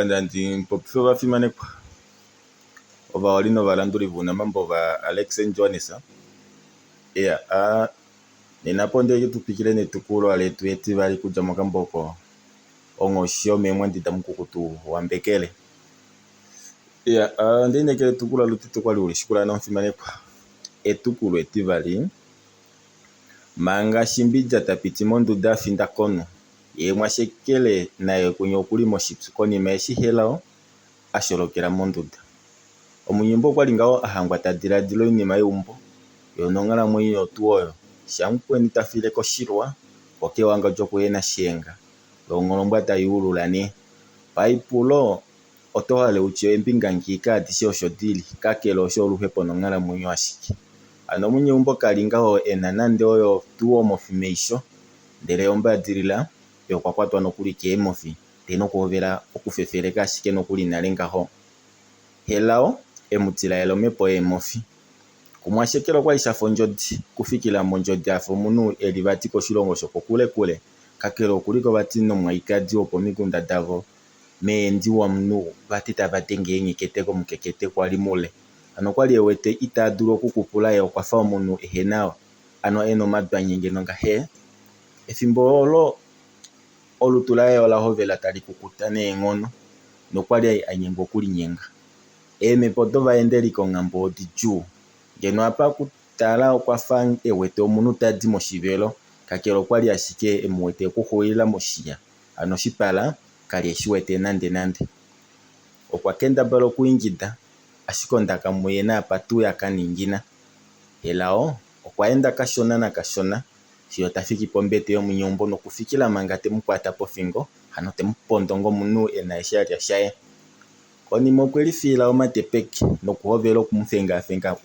Apa ndi popife ovafimanekwa, ovaholi novalanduli vounamambo vaAlex Jonas. Iya, a nena po ndee tu twikile netukulwa letu etivali kudja mokambo oko Onghoshi yomeemwandi damukukutu waMbekele. Iya, onde lineekela etukulwa lotete okwali welishikula nomufimanekwa. Etukulwa etivali, manga Shimbidja ta piti monduda a finda konhu, Ye Mwashekele naye kwinya okuli moshipyu konima eshi Helao a sholokela monduda. Omunyeumbo okwali ngaho a hangwa ta diladila oinima yeumbo, yo nonghalamwenyo oyo tuu oyo. Shamukweni ta file koshilwa, ko kewanga lyokuhena shihenga, yo ongholombwa tai ulula nee. Paipulo oto hale utye eembinga ngiika adishe osho dili, kakele osho oluhepo nonghalamwenyo ashike. Hano omunyeumbo kali ngaho ena nande oyo tuu omofi meisho. Ndele ombadilila, ye okwa kwatwa nokuli keemofi, ndee nokuhovela okufefeleka ashike nokuli nale ngaho. Helao e mu tilaela omhepo yeemofi. KuMwashekele okwali sha fa ondjodi, okufikila mondjodi a fa omunhu e li vati koshilongo shokokulekule, kakele okuliko vati nomwaikadi wopomikunda davo meendi womunhu vati tava denge eenyekete komukekete kwali mule. Hano okwali e wete ita dulu okukupula ye okwa fa omunhu ehena ano e na omadwanye ngeno ngahe. Efimbo olo olutu laye ola hovela tali kukuta neenghono nokwa li a nyengwa okulinyenga. Eemhepo dovaendeli konghambo odidjuu. Ngeno apa okutala okwa fa e wete omunhu ta di moshivelo, kakele okwa li ashike e mu wete okuxulila moshiya, hano oshipala ka li e shi wete nandenande. Okwa kendabala okuingida, ashike ondaka muye naapa tuu ya ka ningina. Helao okwa enda kashona nakashona fiyo ta fiki pombete yomunyeumbo nokufikila manga te mu kwata pofingo, hano te mu pondo ngomunhu e na eshi a lya shaye. Konima okwe lifiila omate peke nokuhovela oku mu fengaafenga,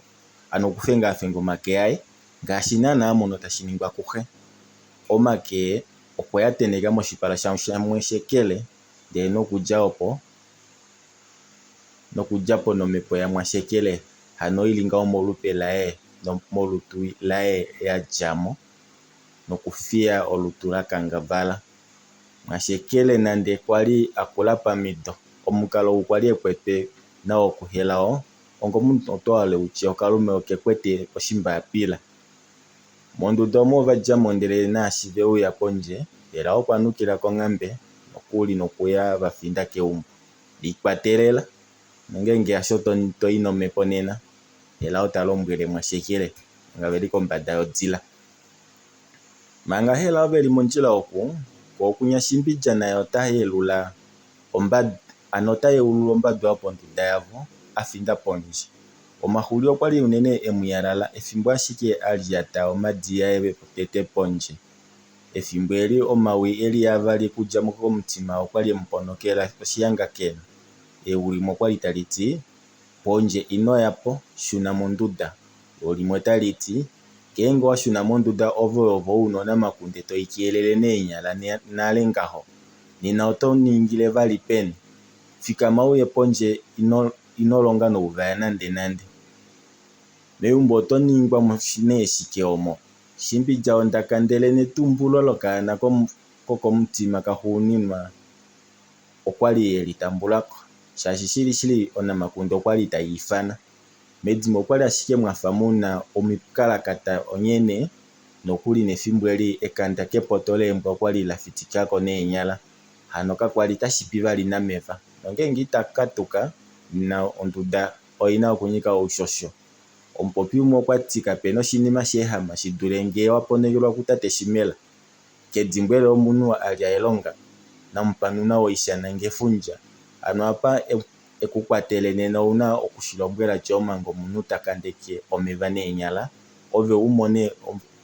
hano okufengaafenga omake aye ngaashi naanaa a mono tashi ningwa kuxe. Omake okwe a tenheka moshipala shaMweshekele ndele nokudja opo nokudja po nomhepo yaMwashekele hano i li ngaho molupe laye molutu laye ya dja mo nokufiya olutu la kangavala. Mwashekele nande kwa li a kula pamido, omukalo ou kwa li e kwetwe nao kuHelao ongomunhu oto hale u tye okalume oke kwete oshimbapila. Monduda omo ova dja mo ndele naashi ve uya pondje, Helao okwa nukila konghambe nokuli nokuya va finda keumbo. Likwatelela, nongeenge hasho to i nomhepo nena, Helao ta lombwele Mwashekele manga ve li kombada yodila. Manga Helao ve li mondjila oku, ko okunya Shimbidja naye ota yelula ombadu, ano ota yeulula ombadu yoponduda yavo a finda pondje. Omaxuli okwa li unene e mu yalala efimbo ashike a lyata omhadi yaye tete pondje. Efimbo eli omawi e li avali okudja komutima okwa li e mu ponokela oshihangakena. Ewi limwe okwa li tali ti, Pondje ino ya po, shuna monduda. Lo limwe otali ti, Ngeenge owa shuna monduda ove ovo u na onamakunde to i keelele neenyala nale ngaho, nena oto ningile vali peni? Fikama u ye pondje ino longa nouvaya nandenande. Meumbo oto ningwa mo nee shike omo? Shimbidja ondaka ndele netumbulo lokaana kokomutima kaxuuninwa okwa li e li tambula ko, shaashi shilishili onamakunde okwa li tai ifana. Medimo okwa li ashike mwa fa mu na omikalakata onghee nee nokuli nefimbo eli ekanda kepoto leembwa okwa li la fitika ko neenyala. Hano kakwa li tashi pi vali nameva, nongeenge ita katuka nena onduda oi na okunyika oushosho. Omupopi umwe okwa ti kape na oshinima sheehama shi dule ngee wa ponokelwa kutate Shimela. Kedimbwele omunhu a lya elonga, namupanuna woishana ngefundja. Hano apa e ku kwatele nena ou na oku shi lombwela Tyoomanga omunhu ta kandeke omeva neenyala, ove u mone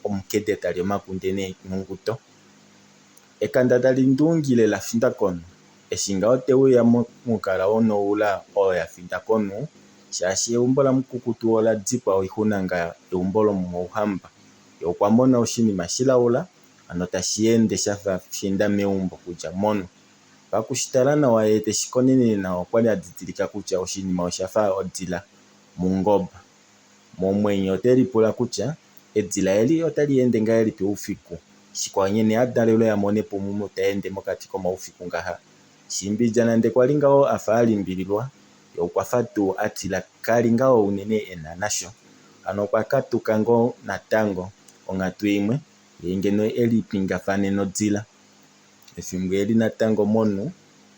omukede ta li omakunde neenghunguto. Ekanda tali nduungile la finda konhu. Eshi ngaho te uya momukala wonoula oyo ya finda konhu, shaashi eumbo lamukukutu ola dikwa oixuna nga eumbo lomouhamba. Ye okwa mona oshinima shilaula, hano tashi ende sha fa sha enda meumbo okudja monhu. Paku shi tala nawa ye te shi konenene nawa okwa li a didilika kutya oshinima osha fa odila, Mungoba. Momwenyo ote lipula kutya, Edila eli otali ende ngahelipi oufiku? Shikwao nghene a dalelwe a mone po omunhu ta ende mokati komaufiku ngaha. Shimbidja nande kwali ngaho afa a limbililwa, ye okwa fa tuu a tila kali ngaho unene e na nasho. Hano okwa katuka ngoo natango onghatu imwe, ye ngeno e lipingafane nodila. Efimbo eli natango monhu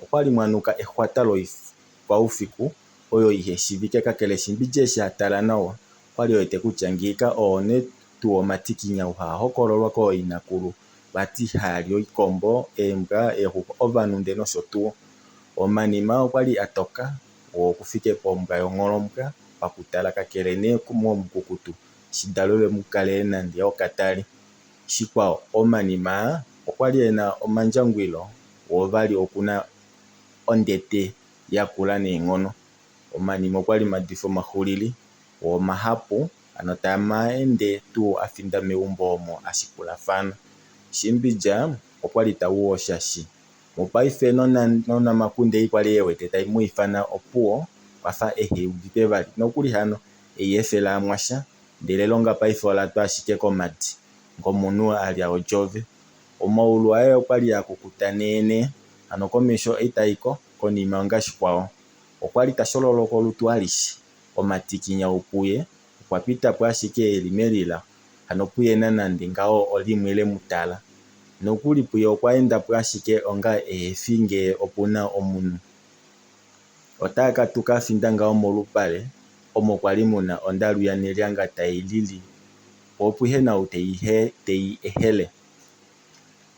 okwali mwa nuka exwata loikwaufiku oyo ihe shiivike kakele Shimbidja eshi a tala nawa okwali e wete kutya ngiika oo nee tuu omatikinyau haa hokololwa kooinakulu vati haa li oikombo, eembwa, eexuxwa, ovanhu ndee nosho tuu. Omanima okwali a toka wo okufike pombwa yongholombwa pakutala kakele nee momukukutu shidalelwe mu kale nande okatali. Shikwao, omanima aa okwali e na omandjangwilo wo vali oku na ondete yakula neenghono. Omanima okwali madifa omaxulili wo omahapu hano taa ende tuu a finda meumbo omo a shikulafana. Shimbidja okwali ta uwa oshashi. Mopaife nonamakunde ei kwali e wete tai mu ifana opuwo okwafa ehe i udite vali. Nokuli hano ei efela amwasha ndele elonga paife ola twa ashike komadi ngomunhu a lya odjove. Omaulu aye okwali a kukuta neenee, hano komesho itai ko, konima ongashikwao. Okwali ta shololoka olutu alishe, omatikinyau puye okwa pita po ashike e li melila, hano puye na nande ngaho olimwe le mu tala. Nokuli puye okwa enda po ashike onga ehefi ngee opu na omunhu. Otaa katuka a finda ngaho molupale omo kwali mu na ondalu yaNelyanga tai lili po opuhe na ou te i ehele.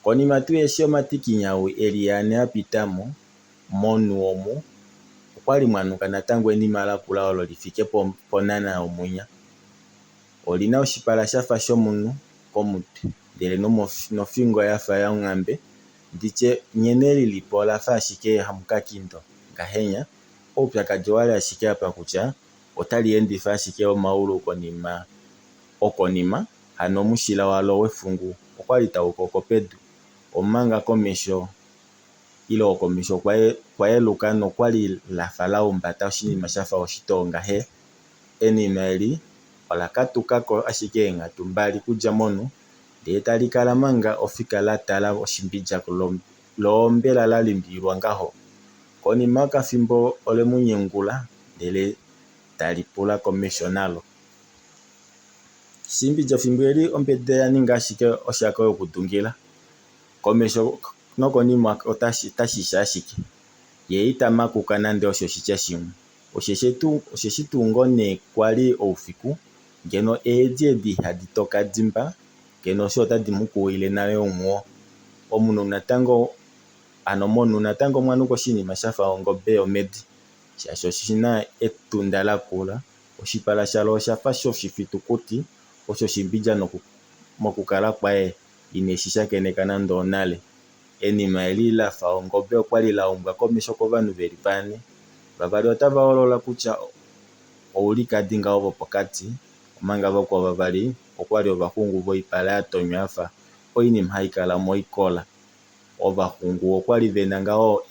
Konima tuu eshi omatikinyau e li ane a pita mo, monhu omu okwali mwa nuka natango enima lakula olo li fike ponhana yomunya. Oli na oshipala sha fa shomunhu komutwe ndele nofingo ya fa yonghambe. Nditye nghene li li po ola fa ashike hamukakindo ngahenya. Oupyakadi owali ashike apa kutya otali endifa ashike omaulu konima okonima, hano omushila walo wefungu okwali tau koko pedu, omanga komesho ile okomesho okwa yeluka nokwali lafa la humbata oshinima shafa oshitoo ngahe. Enima eli ola katuka ko ashike eenghatu mbali kudja monhu ndee tali kala manga ofika la tala oshimbidja loo mbela la limbililwa ngaho. Konima yokafimbo ole mu nyengula ndele tali pula komesho nalo. Shimbidja fimbo eli ombede ya ninga ashike oshako yokudungila. Komesho nokonima otashi shi ashike. Ye ita makuka nande osho oshitya shimwe. Osheshi tuu ngoo nee kwali oufiku, ngeno eedi edi ihadi toka dimba, ngeno osho otadi mu kuwile nale onghuwo. Omunhu natango hano monhu natango omwa nuka oshinima sha fa ongobe yomedi, shaashi oshi na etunda lakula, oshipala shalo osha fa shoshifitukuti osho shimbidja mokukala kwaye ine shi shakeneka nande onale. Enima eli la fa ongobe okwali la umbwa komesho kovanhu ve li vane. Vavali otava holola kutya oulikadi ngaho vopokati, omanga vakwao vavali okwali ovaxungu voipala ya tonywa ya fa oinima hai kala moikola. Ovaxungu okwali ve na ngaho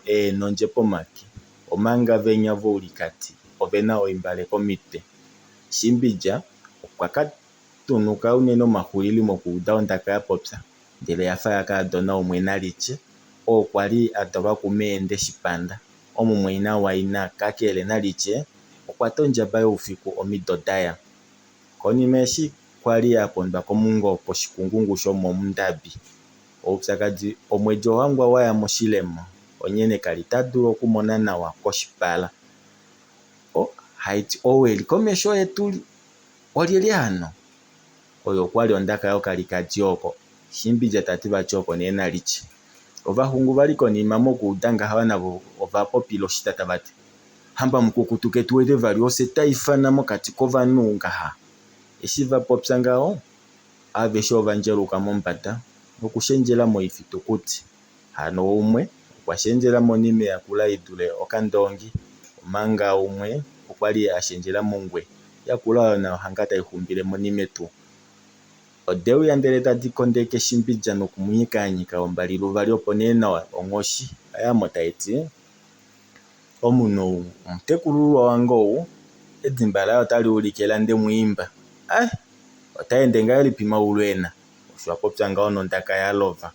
eenondje pomake, omanga venya voulikadi ove na oimbale komitwe. Shimbidja okwa ka tunuka unene omaxulili mokuuda ondaka ya popya ndele ya fa yakaadona umwe nalitye, oo kwa li a dalwa kumeende Shipanda, omumwaina waina. Kakele nalitye okwa ta ondjaba youfiku omido da ya konima eshi kwa li a kondwa komungo poshikungungu shomomundabi. Oupyakadi omwedi owa hangwa wa ya moshilemo, onghene kali ta dulu okumona nawa koshipala. O, haiti ou e li komesho yetu olyelye hano? Oyo okwa li ondaka yokalikadi oko. Shimbidja ta ti vati oko nee nalitye. Ovaxungu va li konima mokuuda ngaha navo ova popila oshita tava ti, Hamba mukukutu ketu wete vali ofye twa ifana mokati kovanhu ngaha. Eshi va popya ngaho, aveshe ova ndjeluka mombada nokushendjela moifitukuti. Hano umwe okwa shendjela monime yakula i dule okandoongi, omanga umwe okwa li a shendjela mongwe yakula oyo nayo hanga tai xumbile monime tuu. Ode uya ndele tadi kondeke Shimbidja noku mu nyikaanyika ombali luvali opo nee nawa onghoshi oya mo tai ti, Omunhu ou omutekulululwa wange ou, edimba laye otali ulike la nde mu imba. Ai, ota ende ngahelipi maulu e na? Osho a popya ngaho nondaka ya lova.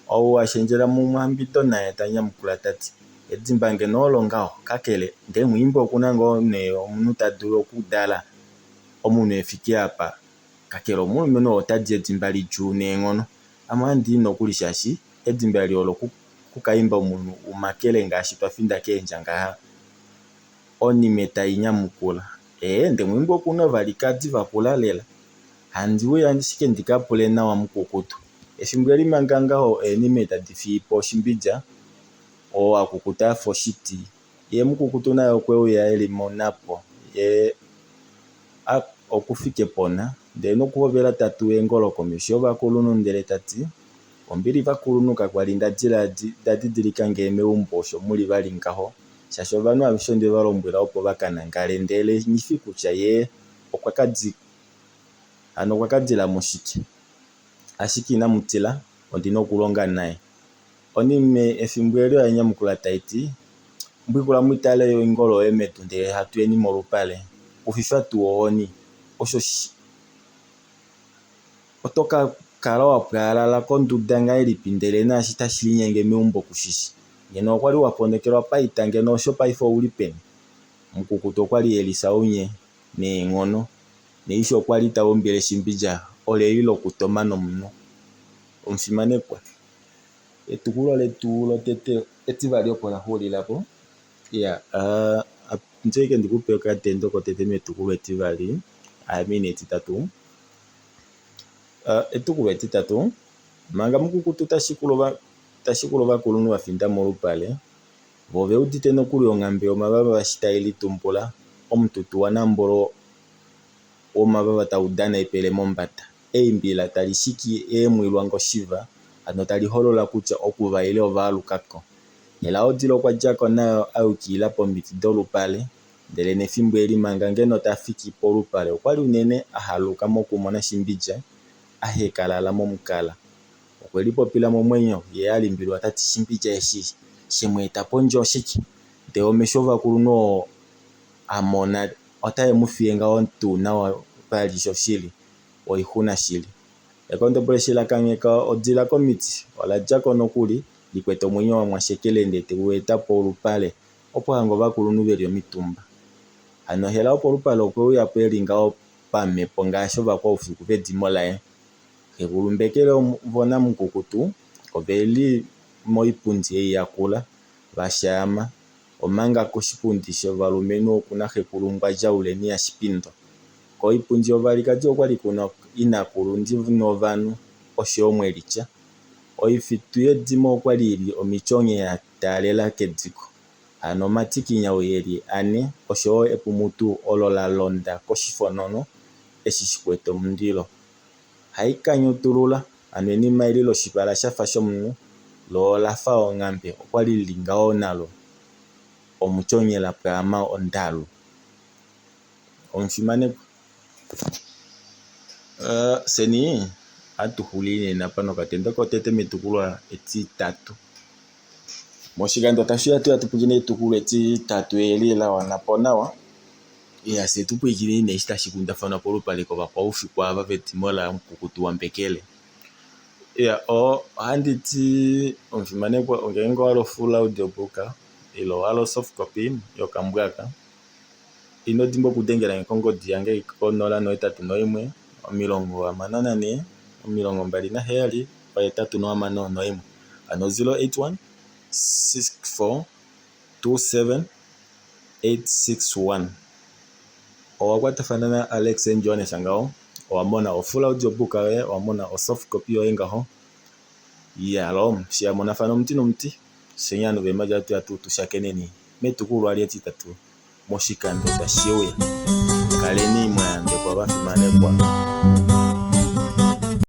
Ou a shendjela muMwambido naye ta nyamukula ta ti, Edimba ngeno olo ngaho, kakele Ndemwiimba oku na ngoo nee omunhu ta dulu okudala omunhu e fike apa, kakele omulumenhu oo ota di edimba lidjuu neenghono. Ame ohandi i nokuli shaashi edimba eli olo ku ka imba omunhu u makele ngaashi twa finda keendja ngaha. Onime tai nyamukula, Ee, Ndemwiimba oku na ovalikadi vakula lela. Handi uya ashike ndi ka pule nawa mukukutu. Efimbo eli manga ngaho eenime tadi fiyi po oshimbidja, oo a kukuta a fa oshiti, ye mukukutu naye okwe uya e li monapo, ye a oku fike pona, ndele nokuhovela ta tu eengolo komesho yovakulunhu ndele ta ti, Ombili vakulunhu kakwa li nda nda didilika nge meumbo osho mu li vali ngaho, shaashi ovanhu aveshe onde va lombwela opo va ka nangale ndele nghi fi kutya ye okwa ka hano okwa ka dila mo shike. Ashike inamu tila, ondi na okulonga naye. Onime efimbo eli oya nyamukula tai ti, Mbwikula mu tale oingolo yoye medu ndele hatu yeni molupale. Kufifa tuu ohoni, osho oto ka kala wa pwaalala konduda ngahelipi ndele naashi tashi linyenge meumbo ku shi shi. Ngeno okwa li wa ponokelwa paita ngeno osho paife ou li peni? Mukukutu okwa li e lifya ounye neenghono. Neisho okwa li ta umbile Shimbidja oleli lokutoma nomunhu. Omufimanekwa, etukulwa letu lotete etivali opo la xuulila po. Iya, uh, ashike ndi ku pe okatendo kotete metukulwa etivali, I mean etitatu. Uh, etukulwa etitatu, manga mukukutu ta shikula ta shikula ovakulunhu va finda molupale, vo ove udite nokuli onghambe yomavava eshi tai litumbula, omututu waNambolo womavava tau dana epele mombada. Eimbila tali shiki eemwilwa ngoshiva, hano tali holola kutya oku va ile ova aluka ko. Helao Odila okwa dja ko nayo a yukilila pomiti dolupale, ndele nefimbo eli manga ngeno ta fiki polupale okwa li unene a haluka mokumona Shimbidja a hekalala momukala. Okwe lipopila momwenyo ye a limbililwa ta ti Shimbidja eshi she mu eta pondje oshike? Ndele omesho ovakulunhu oo a mona otae mu fiye ngaho tuu nawa vali shoshili? Oixuna shili. Ekondobolo eshi la kangheka odila komiti, ola dja ko nokuli, li kwete omwenyo waMwashekele ndee te u eta polupale, opo hanga ovakulunhu ve li omitumba. Hano Helao polupale okwe uya po e li ngaho pamhepo ngaashi ovakwaufiku vedimo laye. Xekulu Mbekele vo naMukukutu ove li moipundi ei yakula, va shaama, omanga koshipundi shovalumenhu oku na xekulu Ngwadjauleni yaShipindo. Koipundi yovalikadi okwa li ku na inakulu Ndinovanhu oshoyo Mwelitya. Oifitu yedimo okwa li i li omityonghe ya taalela kediko, hano omatikinyau e li ane oshoyo epumutu olo la londa koshifonono eshi shi kwete omundilo. Haikanyutulula, hano enima eli loshipala sha fa shomunhu, lo ola fa onghambe, okwa li li li ngaho nalo omutyonghe la pwaama ondalu. Omufimanekwa, fyeni ohatu xulile nena apa nokatendo kotete metukulwa etitatu. Moshikando tashi uya atuya tu pwilikine etukulwa etitatu eli la wana po nawa. Iya, fye tu pwilikine nee eshi tashi kundafanwa polupale kovakwaufiku ava vedimo lamukukutu waMbekele. Iya, ohandi ti omufimanekwa ngeenge owa hala ofull audio book ile owa hala osoft copy yokambo aka, ino dimbwa okudengela nge kongodi yange ko 081 64 27 861 hano 081 64 27 861. Owa kwatafana na Alex and Johannes ngaho, owa mona o full audio book yoye, owa mona o soft copy yoye ngaho. Yalom, shi ya monafana omuti nomuti, fyeni ovanhu veemhadi ohatu ya tuu tu shakeneni metukulwa etitatu moshikando tashi uya. Kaleni mwa yambekwa vafimanekwa.